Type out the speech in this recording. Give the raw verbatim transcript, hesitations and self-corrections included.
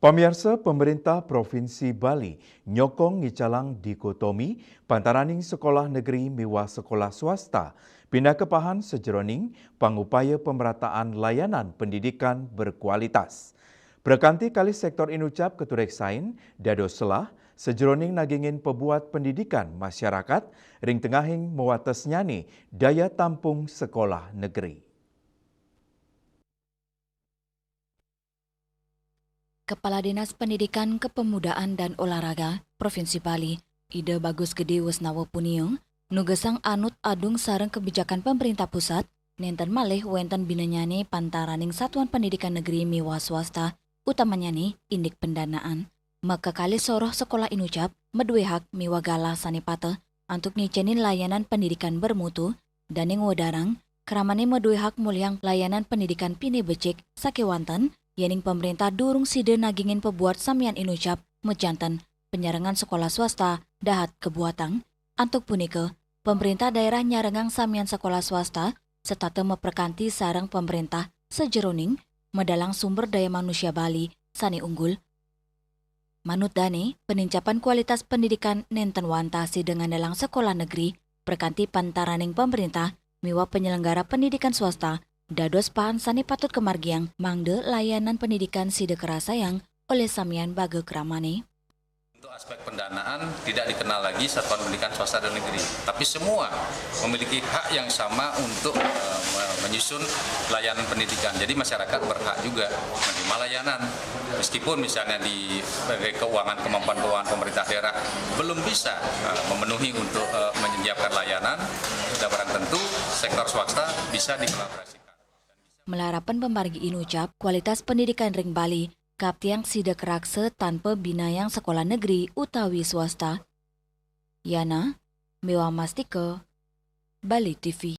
Pamiarsa, pemerintah Provinsi Bali nyokong ngicalang dikotomi pantaraning sekolah negeri miwah sekolah swasta, pinaka pahan sajeroning pangupaya pemerataan layanan pendidikan berkualitas. Prakanti kalih sektor inucap katureksain dados selah sajeroning nagingin pebuat pendidikan masyarakat ring tengahing mawatesnyane daya tampung sekolah negeri. Kepala Dinas Pendidikan, Kepemudaan, dan Olahraga Provinsi Bali, Ida Bagus Gede Wesnawa Puniung, nugesang anut adung sareng kebijakan pemerintah pusat, nenten malih wenten binanyane pantaraning satuan pendidikan negeri miwah swasta, utamanyane indik pendanaan. Makakalih soroh sekolah inucap madue hak miwah galah sane pateh antuk ngicenin layanan pendidikan bermutu, dane ngwedarang kramane madue hak mulihang layanan pendidikan pine becik sakewanten yening pemerintah durung sida nagingin pebuat samian inucap majanten penyarengan sekolah swasta dahat kebuatang. Antuk punika, pemerintah daerah nyarengang samian sekolah swasta setata maprekanti sareng pemerintah sajeroning medalang sumber daya manusia Bali sane unggul. Manut dane, penincapan kualitas pendidikan nenten wantah sida ngandelang sekolah negeri, prakanti pantaraning pemerintah miwah penyelenggara pendidikan swasta dados pahan sane patut kamargiang mangda layanan pendidikan sida karasayang olih samian baga kramane. Untuk aspek pendanaan tidak dikenal lagi satuan pendidikan swasta dan negeri, tapi semua memiliki hak yang sama untuk eh, me- menyusun layanan pendidikan. Jadi masyarakat berhak juga menerima layanan. Meskipun misalnya di sebagai keuangan, kemampuan keuangan pemerintah daerah belum bisa eh, memenuhi untuk eh, menyediakan layanan, sudah barang tentu sektor swasta bisa dikolaborasikan. Malarapan pamargi inucap kualitas pendidikan ring Bali kaptiang sida karaksa tanpa binayang sekolah negeri utawi swasta. Yana, Mewa Mastika, Bali T V.